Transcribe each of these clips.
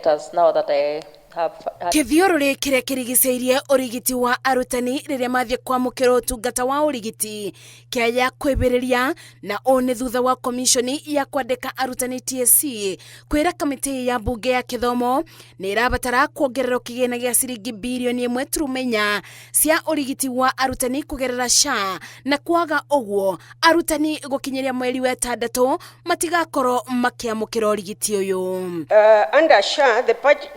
sectors now that I have had. Kĩthiũrũrĩ kĩrĩa kĩrigicĩirie ũrigiti wa arutani rĩrĩa mathiĩ kwamũkĩra ũtungata wa ũrigiti kĩaya kwĩbĩrĩria, na ũũ nĩ thutha wa komishoni ya kwandĩka arutani TSC kwĩra kamĩtĩ ya mbunge ya kĩthomo nĩ ĩrabatara kuongererwo kĩgĩna gĩa ciringi birioni 1.4 cia ũrigiti wa arutani kũgerera SHA, na kwaga ũguo arutani gũkinyĩria mweri wa 6 matigakorwo makĩamũkĩra ũrigiti ũyũ. Under SHA,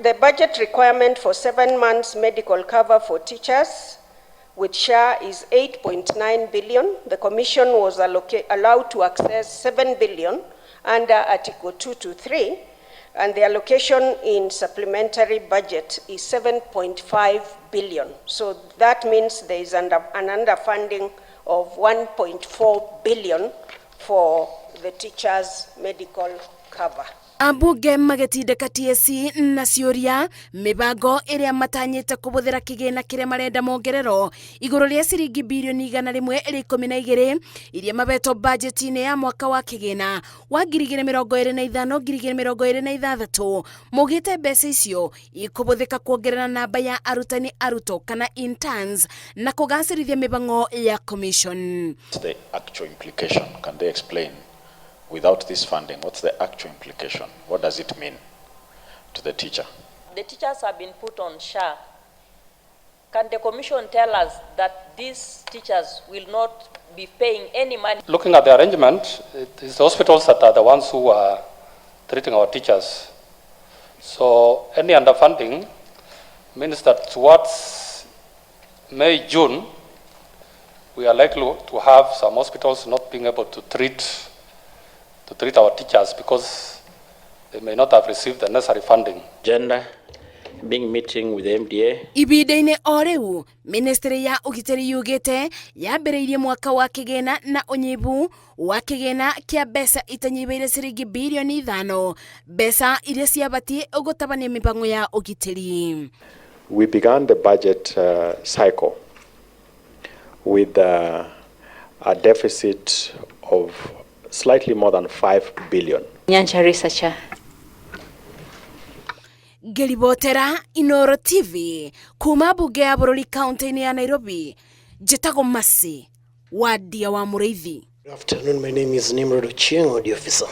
the budget requirement for 7 months medical cover for teachers with SHA is 8.9 billion. The Commission was allowed to access 7 billion under Article 223, and the allocation in supplementary budget is 7.5 billion. So that means there is an underfunding of 1.4 billion for the teachers' medical cover. Ambunge magĩtindĩka TSC na ciũria mĩbango ĩrĩa matanyĩte kũbũthĩra kĩgĩna kĩrĩa marenda mongererwo igũrũ rĩa ciringi birioni 112 iria mabetwo bajeti-inĩ ya mwaka wa kĩgĩna wa 2025 2026. Maugĩte mbeca icio ikũbũthĩka kuongerera namba ya arutani, arutwo kana interns na kũgacĩrithia mĩbango ya commission. What's the actual implication? Can they explain? Without this funding, what's the actual implication? What does it mean to the teacher? The teachers have been put on SHA. Can the Commission tell us that these teachers will not be paying any money? Looking at the arrangement, it is the hospitals that are the ones who are treating our teachers. So any underfunding means that towards May, June, we are likely to have some hospitals not being able to treat our teachers because they may not have received the necessary funding. Agenda being meeting with the MDA. Ibinda-inĩ o rĩu, ministry ya ũgitĩri yugĩte yambĩrĩirie mwaka wa kĩgĩna na ũnyibu wa kĩgĩna kĩa mbeca itanyihĩire ciringi birioni 5, mbeca iria ciabatiĩ gũtabania mĩbango ya ũgitĩri. We began the budget cycle with a deficit of slightly more than 5 billion. Nyanja researcher. Ngĩribotera Inoro TV kuma mbunge ya bũrũri kaunti-inĩ ya Nairobi, njĩtagwo Masi Wadia wa Mũrĩithi. Good afternoon. My name is Nimrod Ochieng, Audio Officer.